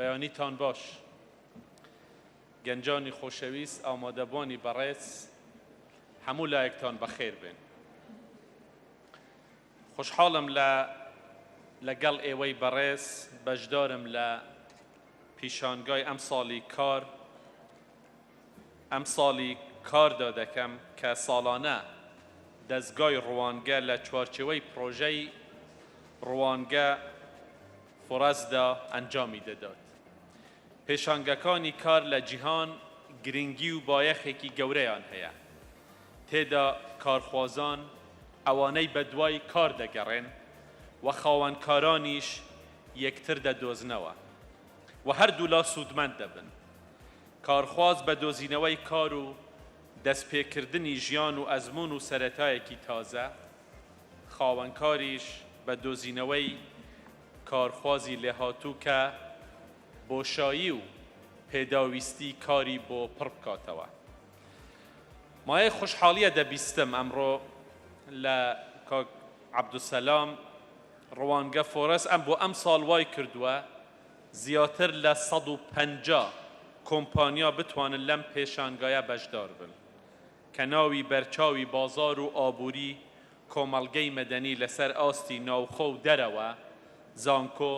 بەیانیتان باش گەنجانی خۆشەویست، ئامادەبوانی بەڕێز، هەموو لایەکتان بەخێر بێن. خۆشحاڵم لە لەگەڵ ئێوەی بەڕێز بەشدارم لە پیشانگای ئەمساڵی کار ئەمساڵی کاردا دەکەم کە ساڵانە دەزگای ڕوانگە لە چوارچێوەی پڕۆژەی ڕوانگە فۆرەسدا ئەنجامی دەدات. پێشانگەکانی کار لە جیهان گرنگی و بایەخێکی گەورەیان هەیە، تێدا کارخوازان، ئەوانەی بەدوای کار دەگەڕێن و خاوەنکارانیش یەکتر دەدۆزنەوە و هەردوولا سوودمەند دەبن. کارخواز بە دۆزینەوەی کار و دەستپێکردنی ژیان و ئەزموون و سەرەتایەکی تازە، خاوەنکاریش بە دۆزینەوەی کارخوازی لێهاتوو کە بۆشایی و پێداویستی کاری بۆ پڕ بکاتەوە. مایەی خۆشحاڵییە دەبیستم ئەمڕۆ لە کاک عەبدولسەلام ڕوانگە فۆرەس ئەم بۆ ئەمساڵ وای کردووە زیاتر لە 150 کۆمپانیا بتوانن لەم پێشانگایە بەشدار بن کە ناوی بەرچاوی بازاڕ و ئابووری کۆمەڵگەی مەدەنی لەسەر ئاستی ناوخۆ و دەرەوە، زانکۆ،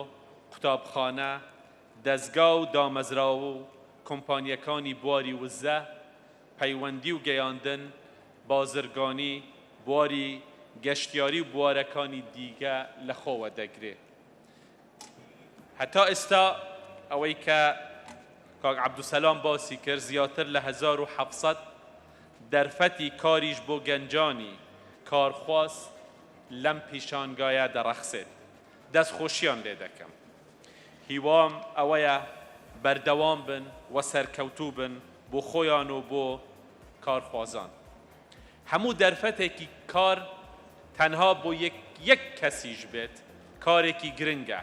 قوتابخانە، دەزگا و دامەزراوە و کۆمپانیەکانی بواری وزە، پەیوەندی و گەیاندن، بازرگانی، بواری گەشتیاری و بوارەکانی دیکە لەخۆوە دەگرێ. هەتا ئێستا ئەوەی کە کاک عەبدولسەلام باسی کرد زیاتر لە 1700 دەرفەتی کاریش بۆ گەنجانی کارخواز لەم پیشانگایە دەڕەخسێت. دەستخۆشیان لێ دەکەم. هیوام ئەوەیە بەردەوام بن و سەرکەوتوو بن بۆ خۆیان و بۆ کارخوازان. هەموو دەرفەتێکی کار تەنها بۆ یەک یەک کەسیش بێت کارێکی گرنگە،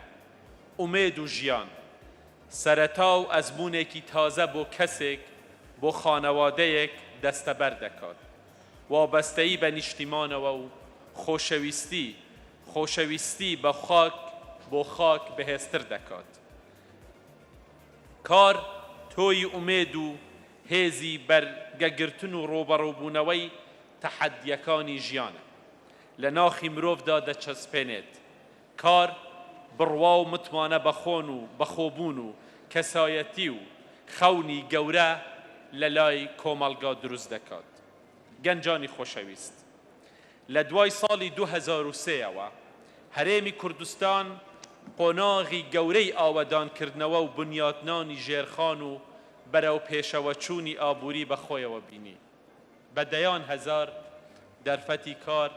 ئومێد و ژیان، سەرەتا و ئەزموونێکی تازە بۆ کەسێک، بۆ خانەوادەیەک دەستەبەر دەکات. وابەستەیی بە نیشتیمانەوە و خۆشەویستی، خۆشەویستی بە خاک بۆ خاک بەهێزتر دەکات. کار تۆی ئومێد و هێزی بەرگەگرتن و ڕووبەڕووبوونەوەی تەحەدییەکانی ژیانە لە ناخی مرۆڤدا دەچەسپێنێت. کار، بڕوا و متمانە بە خۆن و بەخۆبوون و کەسایەتی و خەونی گەورە لە لای کۆمەڵگا دروست دەکات. گەنجانی خۆشەویست، لە دوای ساڵی 2003 ەوە هەرێمی کوردستان قۆناغی گەورەی ئاوەدانکردنەوە و بنیاتنانی ژێرخان و بەرەوپێشەوەچوونی ئابووری بەخۆیەوە بینی. بە دەیان هەزار دەرفەتی کار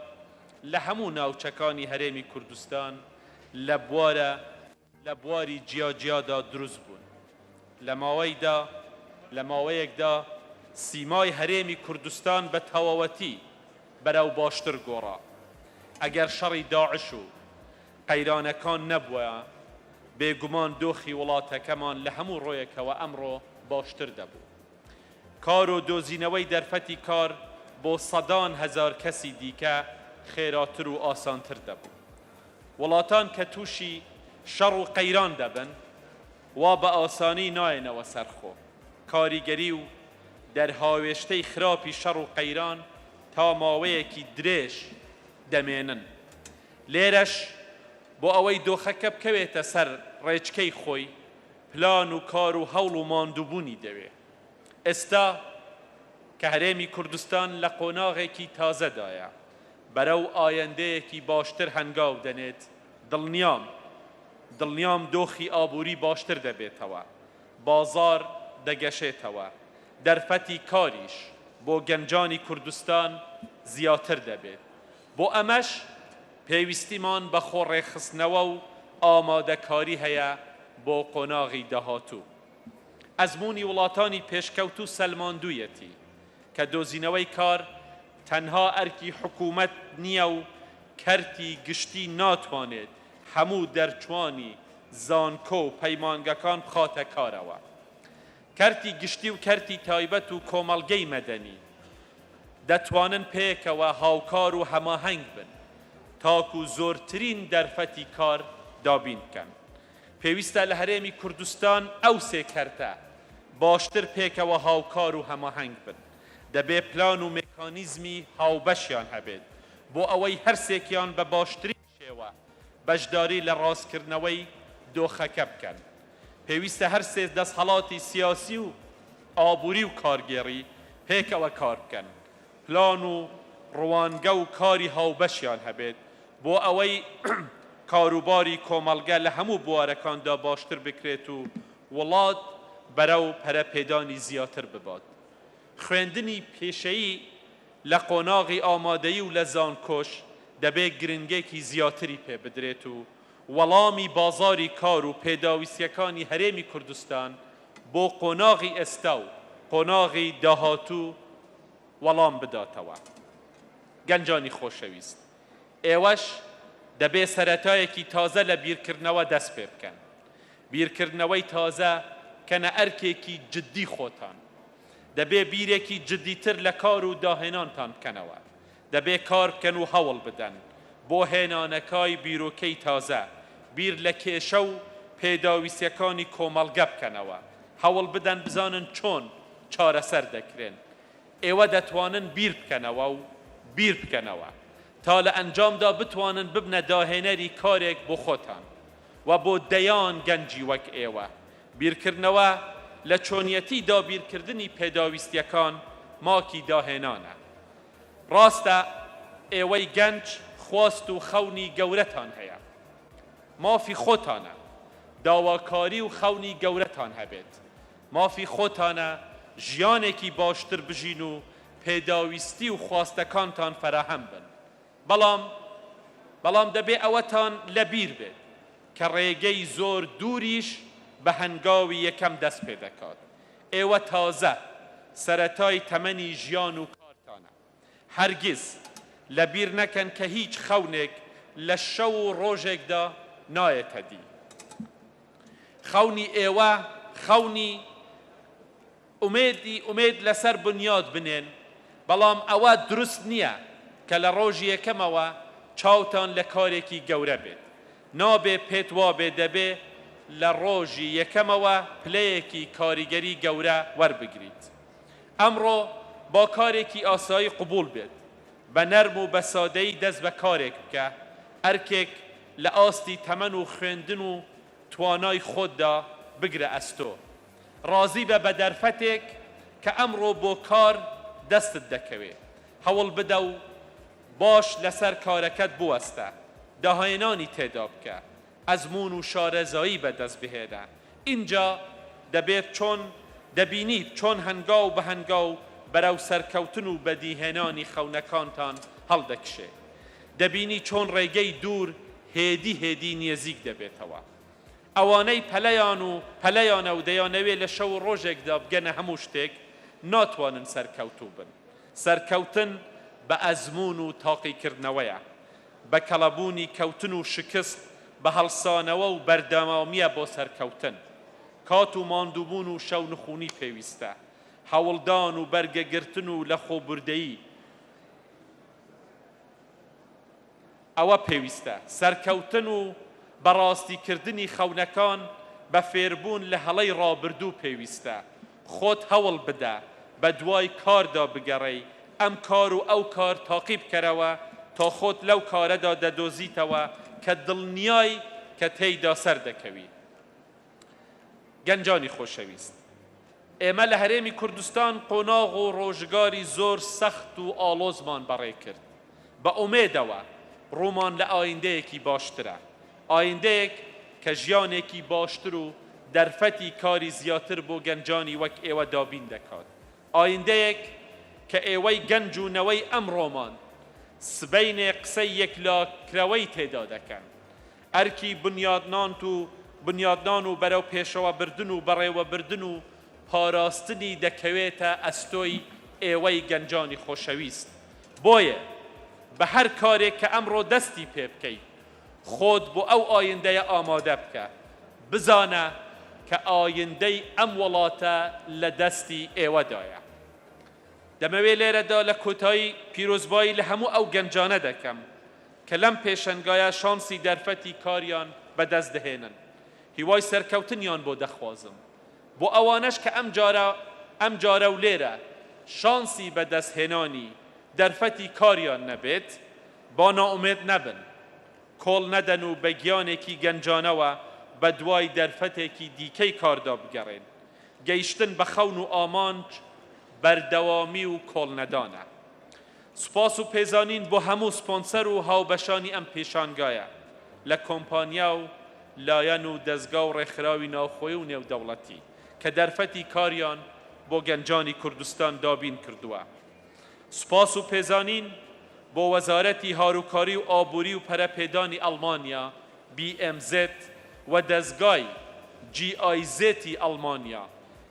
لە هەموو ناوچەکانی هەرێمی کوردستان لە بوارە لە بواری جیا جیادا دروست بوون. لە ماوەیدا لە ماوەیەکدا سیمای هەرێمی کوردستان بە تەواوەتی بەرەو باشتر گۆڕا. ئەگەر شەڕی داعش و قەیرانەکان نەبوایە، بێگومان دۆخی وڵاتەکەمان لە هەموو ڕۆیەکەوە ئەمڕۆ باشتر دەبوو. کار و دۆزینەوەی دەرفەتی کار بۆ سەدان هەزار کەسی دیکە خێراتر و ئاسانتر دەبوو. وڵاتان کە تووشی شەڕ و قەیران دەبن، وا بە ئاسانی نایەنەوە سەر خۆ. کاریگەری و دەرهاوێشتەی خراپی شەڕ و قەیران تا ماوەیەکی درێژ دەمێنن. لێرەش بۆ ئەوەی دۆخەکە بکەوێتە سەر ڕێچکەی خۆی، پلان و کار و هەوڵ و ماندووبوونی دەوێ. ئێستا کە هەرێمی کوردستان لە قۆناغێکی تازەدایە، بەرەو ئایەندەیەکی باشتر هەنگاو دەنێت، دڵنیام دڵنیام دۆخی ئابووری باشتر دەبێتەوە، بازاڕ دەگەشێتەوە، دەرفەتی کاریش بۆ گەنجانی کوردستان زیاتر دەبێت. بۆ ئەمەش پێویستیمان بە خۆڕێکخستنەوە و ئامادەکاری هەیە بۆ قۆناغی داهاتوو. ئەزموونی وڵاتانی پێشکەوتوو سەلماندوویەتی کە دۆزینەوەی کار تەنها ئەرکی حکوومەت نییە و کەرتی گشتی ناتوانێت هەموو دەرچووانی زانکۆ و پەیمانگەکان بخاتە کارەوە. کەرتی گشتی و کەرتی تایبەت و کۆمەڵگەی مەدەنی دەتوانن پێکەوە هاوکار و هەماهەنگ بن تاکو زۆرترین دەرفەتی کار دابین بکەن. پێویستە لە هەرێمی کوردستان ئەو سێ کەرتە باشتر پێکەوە هاوکار و هەماهەنگ بن. دەبێ پلان و مێکانیزمی هاوبەشیان هەبێت بۆ ئەوەی هەرسێکیان بە باشترین شێوە بەشداری لە ڕاستکردنەوەی دۆخەکە بکەن. پێویستە هەرسێ دەسهەڵاتی سیاسی و ئابووری و کارگێڕی پێکەوە کار بکەن، پلان و ڕوانگە و کاری هاوبەشیان هەبێت بۆ ئەوەی کاروباری کۆمەڵگە لە هەموو بوارەکاندا باشتر بکرێت و وڵات بەرەو پەرەپێدانی زیاتر ببات. خوێندنی پیشەیی لە قۆناغی ئامادەیی و لە زانکۆش دەبێ گرنگێکی زیاتری پێ بدرێت و وەڵامی بازاری کار و پێداویستیەکانی هەرێمی کوردستان بۆ قۆناغی ئێستا و قۆناغی داهاتوو وەڵام بداتەوە. گەنجانی خۆشەویست ئێوەش دەبێ سەرەتایەکی تازە لە بیرکردنەوە دەست پێ بکەن. بیرکردنەوەی تازە بکەنە ئەرکێکی جددی خۆتان. دەبێ بیرێکی جددیتر لە کار و داهێنانتان بکەنەوە. دەبێ کار بکەن و هەوڵ بدەن بۆ هێنانەکای بیرۆکەی تازە، بیر لە کێشە و پێداویستیەکانی کۆمەڵگە بکەنەوە، هەوڵ بدەن بزانن چۆن چارەسەر دەکرێن. ئێوە دەتوانن بیر بکەنەوە و بیر بکەنەوە تا لە ئەنجامدا بتوانن ببنە داهێنەری کارێک بۆ خۆتان و بۆ دەیان گەنجی وەک ئێوە. بیرکردنەوە لە چۆنیەتی دابیرکردنی پێداویستیەکان ماکی داهێنانە. ڕاستە ئێوەی گەنج خواست و خەونی گەورەتان هەیە. مافی خۆتانە داواکاری و خەونی گەورەتان هەبێت. مافی خۆتانە ژیانێکی باشتر بژین و پێداویستی و خواستەکانتان فەراهەم بن. بەڵام بەڵام دەبێ ئەوەتان لە بیر بێت کە ڕێگەی زۆر دووریش بە هەنگاوی یەکەم دەست پێ دەکات. ئێوە تازە سەرەتای تەمەنی ژیان و کارتانە. هەرگیز لە بیر نەکەن کە هیچ خەونێک لە شەو و ڕۆژێکدا نایەتە دی. خەونی ئێوە خەونی ئومێدی ئومێد لەسەر بنیات بنێن، بەڵام ئەوە دروست نییە کە لە ڕۆژی یەکەمەوە چاوتان لە کارێکی گەورە بێت. نابێ پێت وابێ دەبێ لە ڕۆژی یەکەمەوە پلەیەکی کاریگەری گەورە وەربگریت. ئەمڕۆ با کارێکی ئاسایی قبوڵ بێت، بە نەرم و بە سادەیی دەست بە کارێک بکە، ئەرکێک لە ئاستی تەمەن و خوێندن و توانای خۆتدا بگرە ئەستۆ. ڕازی بە بە دەرفەتێک کە ئەمڕۆ بۆ کار دەستت دەکەوێ. هەوڵ بدە و باش لەسەر کارەکەت بوەستە، داهێنانی تێدا بکە، ئەزموون و شارەزایی بەدەست بهێنە، ئینجا دەبێت چۆن دەبینیت چۆن هەنگاو بە هەنگاو بەرەو سەرکەوتن و بەدیهێنانی خەونەکانتان هەڵدەکشێ. دەبینی چۆن ڕێگەی دوور هێدی هێدی نێزیک دەبێتەوە. ئەوانەی پەلەیان و پەلەیانە و دەیانەوێ لە شەو و ڕۆژێکدا بگەنە هەموو شتێک، ناتوانن سەرکەوتوو بن. سەرکەوتن بە ئەزموون و تاقیکردنەوەیە. بە کەڵەبوونی کەوتن و شکست، بە هەڵسانەوە و بەردەوامییە بۆ سەرکەوتن. کات و ماندووبوون و شەونخوونی پێویستە. هەوڵدان و بەرگەگرتن و لەخۆبوردەیی. ئەوە پێویستە. سەرکەوتن و بەڕاستیکردنی خەونەکان بە فێربوون لە هەڵەی ڕابردوو پێویستە. خۆت هەوڵ بدە، بەدوای کاردا بگەڕێی، ئەم کار و ئەو کار تاقی بکەرەوە تا خۆت لەو کارەدا دەدۆزیتەوە کە دڵنیای کە تێیدا سەردەکەوی. گەنجانی خۆشەویست، ئێمە لە هەرێمی کوردستان قۆناغ و ڕۆژگاری زۆر سەخت و ئاڵۆزمان بەڕێ کرد، بە ئومێدەوە ڕوومان لە ئایندەیەکی باشترە، ئایندەیەک کە ژیانێکی باشتر و دەرفەتی کاری زیاتر بۆ گەنجانی وەک ئێوە دابین دەکات. ئایندەیەک کە ئێوەی گەنج و نەوەی ئەمڕۆمان سبەینێ قسەی یەکلاکرەوەی تێدا دەکەن. ئەرکی بنیادنانت و بنیادنان و بەرەو پێشەوەبردن و بەڕێوەبردن و پاراستنی دەکەوێتە ئەستۆی ئێوەی گەنجانی خۆشەویست. بۆیە بە هەر کارێک کە ئەمڕۆ دەستی پێ بکەیت خۆت بۆ ئەو ئایندەیە ئامادە بکە. بزانە کە ئایندەی ئەم وڵاتە لە دەستی ئێوەدایە. دەمەوێ لێرەدا لە کۆتایی پیرۆزبایی لە هەموو ئەو گەنجانە دەکەم کە لەم پێشەنگایە شانسی دەرفەتی کاریان بەدەست دەهێنن. هیوای سەرکەوتنیان بۆ دەخوازم. بۆ ئەوانەش کە ئەمجارە ئەمجارە و لێرە شانسی بەدەستهێنانی دەرفەتی کاریان نەبێت، با نائومێد نەبن، کۆڵ نەدەن و بە گیانێکی گەنجانەوە بەدوای دەرفەتێکی دیکەی کاردا بگەڕێن. گەیشتن بە خەون و ئامانج بەردەوامی و کۆڵنەدانە. سوپاس و پێزانین بۆ هەموو سپۆنسەر و هاوبەشانی ئەم پێشانگایە لە کۆمپانیا و لایەن و دەزگا و ڕێکخراوی ناوخۆی و نێودەوڵەتی کە دەرفەتی کاریان بۆ گەنجانی کوردستان دابین کردووە. سوپاس و پێزانین بۆ وەزارەتی هاروکاری و ئابووری و پەرەپێدانی ئەڵمانیا، BMZ، و دەزگای، GIZ، ی ئەڵمانیا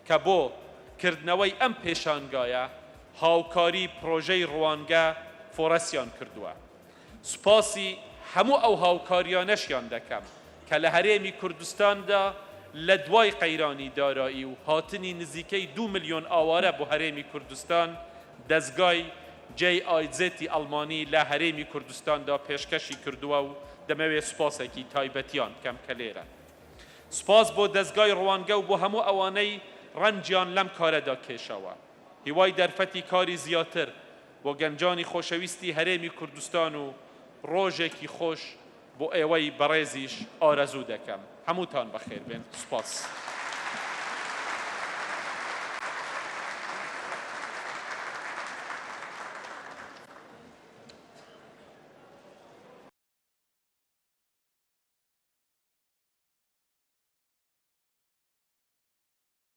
کە بۆ کردنەوەی ئەم پێشانگایە هاوکاری پڕۆژەی ڕوانگە فۆرەسیان کردووە. سوپاسی هەموو ئەو هاوکاریانەشیان دەکەم کە لە هەرێمی کوردستاندا لە دوای قەیرانی دارایی و هاتنی نزیکەی دوو ملیۆن ئاوارە بۆ هەرێمی کوردستان دەزگای GIZ ی ئەڵمانی لە هەرێمی کوردستاندا پێشکەشی کردووە و دەمەوێت سوپاسێکی تایبەتیان بکەم کە لێرەن. سوپاس بۆ دەزگای ڕوانگە و بۆ هەموو ئەوانەی ڕەنجیان لەم کارەدا کێشاوە. هیوای دەرفەتی کاری زیاتر بۆ گەنجانی خۆشەویستی هەرێمی کوردستان و ڕۆژێکی خۆش بۆ ئێوەی بەڕێزیش ئارەزوو دەکەم. هەمووتان بەخێربێن. سوپاس.